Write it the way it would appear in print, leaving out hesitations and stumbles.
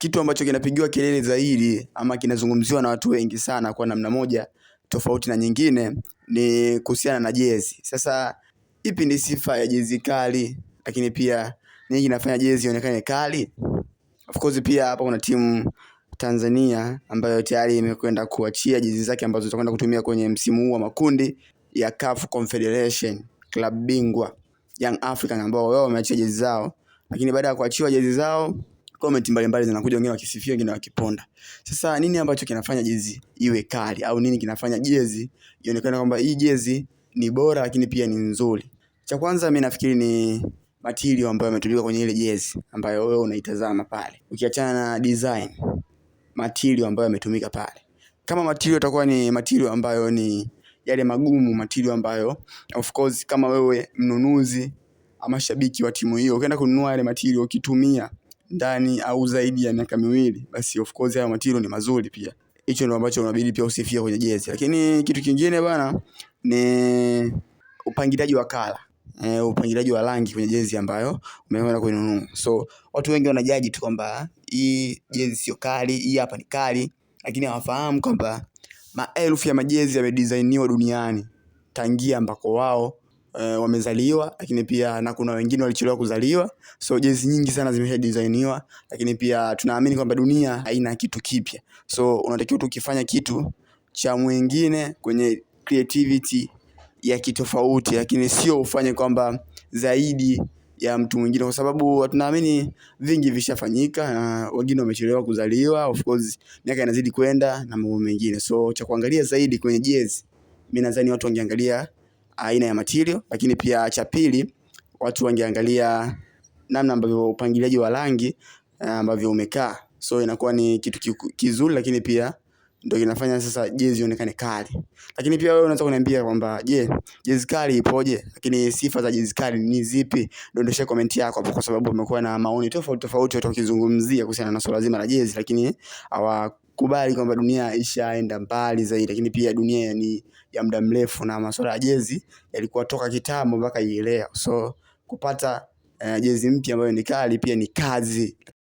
Kitu ambacho kinapigiwa kelele zaidi ama kinazungumziwa na watu wengi sana kwa namna moja tofauti na nyingine ni kuhusiana na jezi. Sasa ipi ni sifa ya jezi kali, lakini pia nini kinafanya jezi ionekane kali? Of course pia hapa kuna timu Tanzania ambayo tayari imekwenda kuachia jezi zake ambazo zitakwenda kutumia kwenye msimu huu wa makundi ya CAF Confederation Club bingwa Young African ambao wao wameachia jezi zao, lakini baada ya kuachiwa jezi zao comment mbalimbali zinakuja, wengine wakisifia, wengine wakiponda. Sasa nini ambacho kinafanya jezi iwe kali au nini kinafanya jezi ionekane kwamba hii jezi ni bora lakini pia ni nzuri? Cha kwanza mimi nafikiri ni material ambayo yametumika kwenye ile jezi ambayo wewe unaitazama pale. Ukiachana na design, material ambayo yametumika pale. Kama material itakuwa ni material ambayo ni yale magumu, material ambayo of course kama wewe mnunuzi ama shabiki wa timu hiyo ukienda kununua yale material ukitumia ndani au zaidi ya miaka 2, basi of course hayo material ni mazuri pia. Hicho ndio ambacho unabidi pia usifie kwenye jezi. Lakini kitu kingine bana ni upangiliaji wa color. Upangiliaji wa rangi kwenye jezi ambayo umeenda kuinunua. So watu wengi wanajaji tu kwamba hii jezi sio kali, hii hapa ni kali, lakini hawafahamu kwamba maelfu ya majezi yamedesigniwa duniani tangia ambako wao wamezaliwa, lakini pia na kuna wengine walichelewa kuzaliwa. So jezi nyingi sana zimesha designiwa, lakini pia tunaamini kwamba dunia haina kitu kipya. So unatakiwa tu ukifanya kitu cha mwingine kwenye creativity ya kitofauti, lakini sio ufanye kwamba zaidi ya mtu mwingine, kwa sababu tunaamini vingi vishafanyika na wengine wamechelewa kuzaliwa. Of course miaka inazidi kwenda na mambo mengine. So cha kuangalia zaidi kwenye jezi, mimi nadhani watu wangeangalia aina ya material, lakini pia cha pili watu wangeangalia namna ambavyo upangiliaji wa rangi ambavyo umekaa. So inakuwa ni kitu kizuri, lakini pia ndio kinafanya sasa jezi ionekane kali. Lakini pia wewe unaweza kuniambia kwamba je, jezi kali ipoje? Lakini sifa za jezi kali ni zipi? Dondosha comment yako hapo, kwa sababu umekuwa na maoni tofauti tofauti watu wakizungumzia kuhusiana na swala zima la jezi, lakini hawakubali kwamba dunia ishaenda mbali zaidi, lakini pia dunia ni ya muda mrefu na masuala ya jezi yalikuwa toka kitambo mpaka hii leo. So kupata jezi mpya ambayo ni kali pia ni kazi.